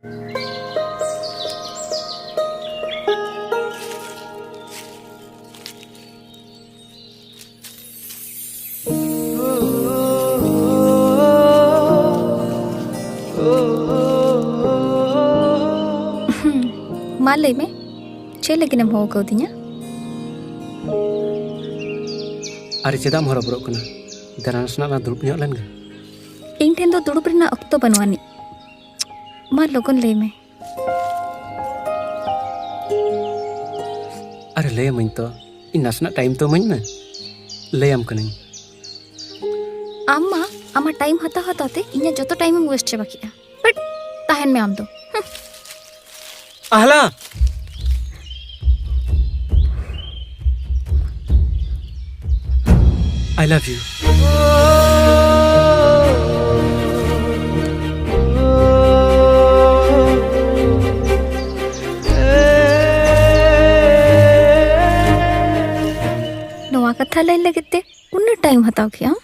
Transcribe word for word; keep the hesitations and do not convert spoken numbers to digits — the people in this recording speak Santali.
ᱢᱟ ᱞᱟᱹᱭ ᱢᱮ, ᱪᱮᱫ ᱞᱟᱹᱜᱤᱫ ᱮᱢ ᱦᱚᱦᱚ ᱠᱟᱣᱫᱤᱧᱟ? ᱟᱨᱮ, ᱪᱮᱫᱟᱜ ᱮᱢ ᱦᱚᱨᱚᱵᱚᱨᱚᱜ ᱠᱟᱱᱟ? ᱫᱮᱞᱟ ᱱᱟᱥᱮᱱᱟᱜ ᱞᱟᱝ ᱫᱩᱲᱩᱵ ᱧᱚᱜ ᱞᱮᱱ ᱜᱮ᱾ ᱤᱧ ᱴᱷᱮᱱ ᱫᱚ ᱫᱩᱲᱩᱵ ᱨᱮᱱᱟᱜ ᱚᱠᱛᱚ ᱵᱟᱹᱱᱩᱜ ᱟᱹᱱᱤᱡ᱾ ᱢᱟ ᱞᱚᱜᱚᱱ ᱞᱟᱹᱭ ᱢᱮ᱾ ᱟᱨᱮ, ᱞᱟᱹᱭ ᱟᱹᱢᱟᱹᱧ ᱛᱚ, ᱤᱧ ᱱᱟᱥᱮᱱᱟᱜ ᱴᱟᱭᱤᱢ ᱛᱚ ᱤᱢᱟᱹᱧ ᱢᱮ, ᱞᱟᱹᱭ ᱟᱢ ᱠᱟᱹᱱᱟᱹᱧ᱾ ᱟᱢ ᱢᱟ ᱟᱢᱟᱜ ᱴᱟᱭᱤᱢ ᱦᱟᱛᱟᱣ ᱦᱟᱛᱟᱣ ᱛᱮ ᱤᱧᱟᱹᱜ ᱡᱚᱛᱚ ᱴᱟᱭᱤᱢ ᱮᱢ ᱣᱮᱥᱴ ᱪᱟᱵᱟ ᱠᱮᱫᱼᱟ᱾ ᱵᱟᱴ, ᱛᱟᱦᱮᱱ ᱢᱮ ᱟᱢ ᱫᱚ᱾ ᱦᱩᱸ᱾ ᱟᱦᱞᱟ! I love you. ᱱᱚᱣᱟ ᱠᱟᱛᱷᱟ ᱞᱟᱹᱭ ᱞᱟᱹᱜᱤᱫ ᱛᱮ ᱩᱱᱟᱹᱜ ᱴᱟᱭᱤᱢ ᱦᱟᱛᱟᱣ ᱠᱮᱜᱼᱟᱢ?